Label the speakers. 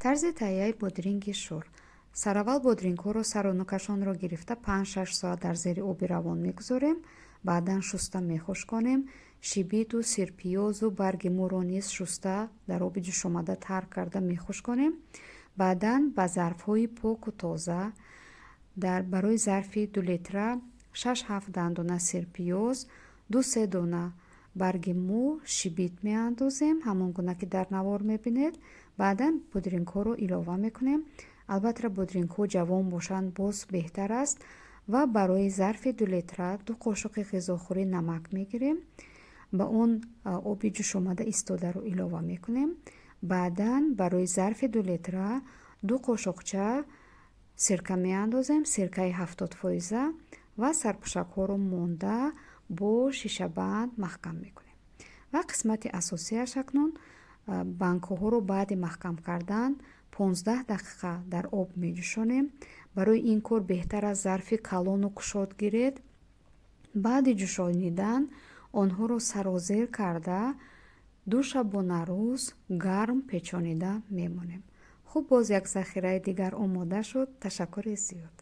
Speaker 1: Тарзи таҳияи бодиринги шӯр. Сараввал бодирингҳоро сару нукашонро гирифта, 5-6 соат дар зери оби равон мегузорем. Баъдан шуста мехушконем. Шибиту сирпиёзу барги мӯро низ шуста, дар оби ҷӯшомада тар карда мехушконем. Баъдан ба зарфҳои поку тоза дар барои зарфи 2 литра 6-7 дандона сирпиёз, 2-3 дона барги мӯ, шибит меандозем, ҳамон гуна ки дар навор мебинед. Баъдан бодирингҳоро илова мекунем. Албатта, бодирингҳо ҷавон бошанд, боз беҳтар аст. Ва барои зарфи 2 литра 2 қошуқи ғизохӯрӣ намак мегирем, ба он оби ҷӯшомада истодаро илова мекунем. Баъдан барои зарфи 2 литра 2 қошуқча сирка меандозем, сиркаи 70-фоиза, ва сарпӯшакҳоро монда, бо шишабанд маҳкам мекунем. Ва қисмати асосиаш акнун: банкаҳоро баъди маҳкам кардан 15 дақиқа дар об меҷӯшонем. Барои ин кор беҳтар аст зарфи калону кушод гиред. Баъди ҷӯшонидан онҳоро сарозер карда, 2 шабонарӯз гарм печонида мемонем. Хуб, боз як захираи дигар омода шуд. Ташаккури зиёд.